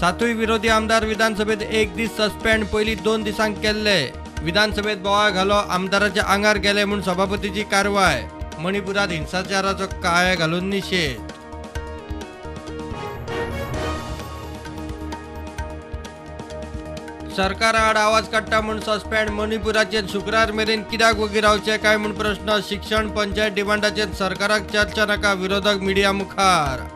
सातूय विरोधी आमदार विधानसभेत एक दीस सस्पेंड, पयलीं 2 दिसांक केल्ले। विधानसभेत बोवाळ घालो, आमदाराच्या आंगार गेले म्हूण सभापतीची कारवाय। मणिपुरात हिंसाचाराचो काळे घालून निशेध। सरकारा आड आवाज काडटा म्हूण सस्पेंड। मणिपुराचेर शुक्रार मेरेन कित्याक वगी रावचे काय म्हूण प्रश्न। शिक्षण पंचायत डिमांडाचेर सरकाराक चर्चा नाका, विरोधक मिडिया मुखार।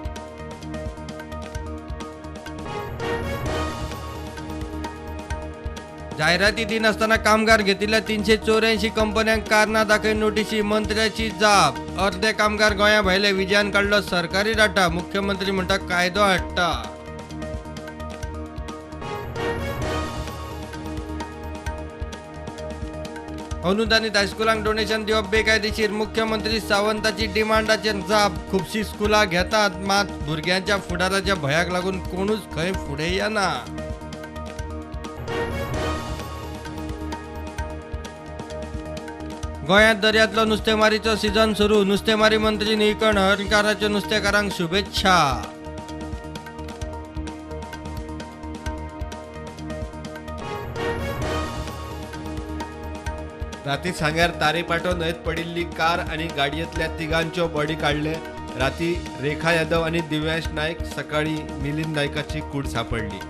जायराती दिनासतना कामगार घेतिल्ल्या 384 कंपन्यांक कारणां दाखय नोटीशी, मंत्र्याची जाप। अर्दे कामगार गोंया भायले, विजयान काडलो सरकारी डाटा। मुख्यमंत्री म्हणटा कायदो हाडटा। अनुदानित हायस्कुलांक डोनेशन दिवप बेकायदेशीर, मुख्यमंत्री सावंताची डिमांडाचेर जाप। खुबशीं स्कुलां घेतात मात भुरग्यांच्या फुडाराच्या भंयाक लागून कोणूच खंय फुडें येना। गोंयांत दर्यांतलो नुस्तेमारीचो सीझन सुरू। नुस्तेमारी मंत्री निळकंठ हळर्णकाराच्यो नुस्तेकारांक शुभेच्छा। राती सांग्यार तारेपाटो न्हंयेत पडिल्ली कार आनी गाडयेंतल्या तिगांच्यो बॉडी काडले। राती रेखा यादव आनी दिव्यांश नायक, सकाळी मिलिंद नायकाची कूड सापडली।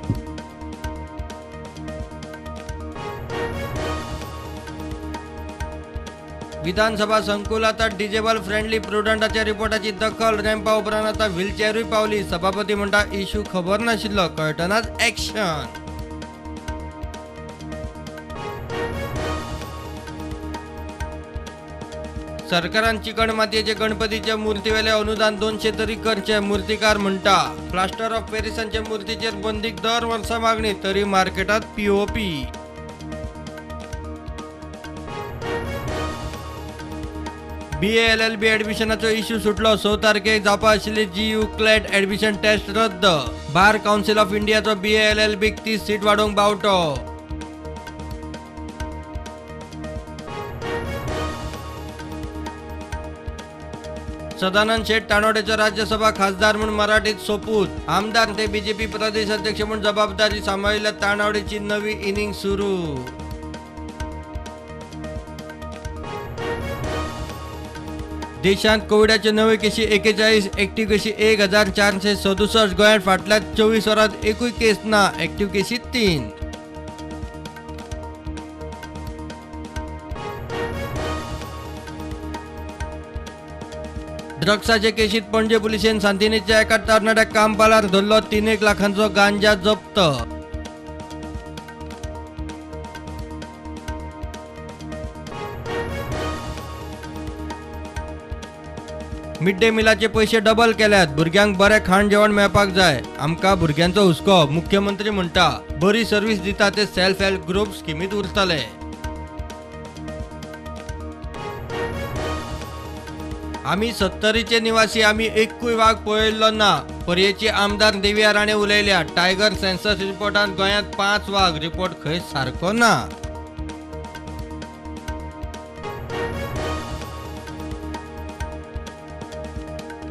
विधानसभा संकुल आता डिजेबल फ्रेंडली, प्रुडंटाच्या रिपोर्टाची दखल। रॅम्पा उपरांत आता व्हीलचेरूय पावली। सभापती म्हणटा इशू खबर नाशिल्लो, कळटनाच एक्शन। सरकारान चिकण मातयेचे गणपतीचे मूर्तीवेले अनुदान 200 तरी करचे, मूर्तिकार म्हणटा। प्लास्टर ऑफ पॅरिसांचे मूर्तीचेर बंदीक दर वर्सा मागणी, तरी मार्केटात पीओपी। BA LLB ऍडमिशनाचो इश्यू सुटलो। 6 तारखेक जावपा आशिल्ली GU CLAT admission test रद्द। बार कावन्सिल ऑफ इंडियाचो BA LLB 30 seat वाडोवंक बावटो। सदानंद शेट तानोडेचो राज्यसभा खासदार म्हूण मराठीत सोपूत। आमदार ते बीजेपी प्रदेश अध्यक्ष म्हूण जबाबदारी सांबाळिल्ल्या तानावडेची नवी इनिंग सुरू। देशांत कोविडाच्यो नव्यो केशी 41, एक्टिव्ह केशी 1467। गोंयांत फाटल्या 24 वरांत एकूय केस ना, एक्टिव्ह केशी 3। ड्रग्साचे केशीत पणजे पुलिशेन सांतिनेच्या एका तरणाट्याक कामपालार धरलो। 3 लाखांचो गांजा जप्त। मिड डे मिलाचे पैसे डबल केल्यात, भुरग्यांक बरें खाण जेवण मेळपाक जाय, आमकां भुरग्यांचो हुस्को, मुख्यमंत्री म्हणटा। बरी सर्वीस दिता ते सेल्फ हेल्प ग्रुप स्किमीत उरतले। आमी सत्तरीचे निवासी, आमी एकूय वाग पळयल्लो ना, पर्येची आमदार देविया राणे उलयल्या। टायगर सेन्सस रिपोर्टांत गोंयांत 5 वाग, रिपोर्ट खंय सारको ना।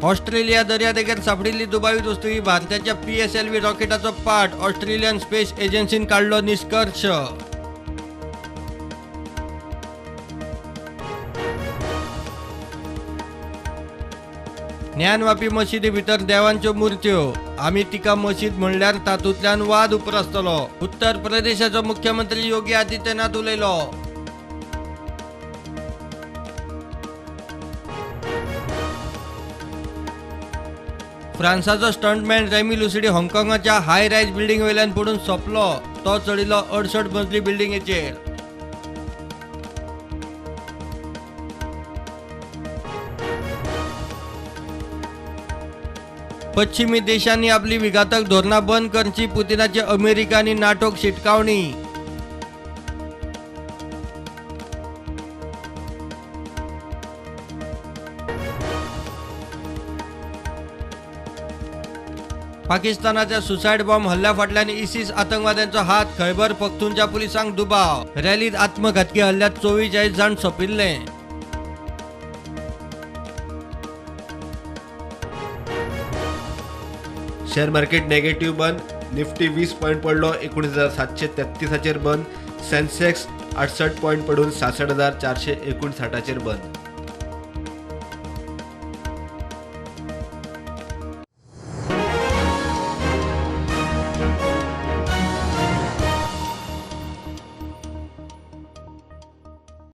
ऑस्ट्रेलिया दर्यादेगेर सापडिल्ली दुबावीत वस्तू ही भारताच्या PSLV रॉकेटाचो पार्ट, ऑस्ट्रेलियन स्पेस एजन्सीन काडलो निष्कर्ष। ज्ञानवापी मशिदी भितर देवांच्यो मूर्त्यो, आमी तिका मशीद म्हणल्यार तातूंतल्यान वाद उप्रासतलो, उत्तर प्रदेशाचो मुख्यमंत्री योगी आदित्यनाथ उलयलो। फ्रांसाचो स्टंटमॅन रेमी लुसिडी हाँगकाँगाच्या हाय रायज बिल्डिंग वयल्यान पडून सोंपलो, तो चडिल्लो 68 मजली बिल्डिंगेचेर। पश्चिमी देशांनी आपली विघातक धोरणां बंद करची, पुतिनाची अमेरिका आनी नाटोक शिटकावणी। पाकिस्तानाच्या सुसायड बॉम्ब हल्ल्या फाटल्यान इसिस आतंकवाद्यांचो हात, खैबर पख्तूनच्या पुलिसांक दुबाव। रॅलीत आत्मघातकी हल्ल्यात 44 जाण सोंपिल्ले। शेअर मार्केट नेगेटिव्ह बंद. निफ्टी 20 पॉयंट पडलो 19,733 बंद. सेन्सेक्स 68 पॉयंट पडून 66,459 बंद.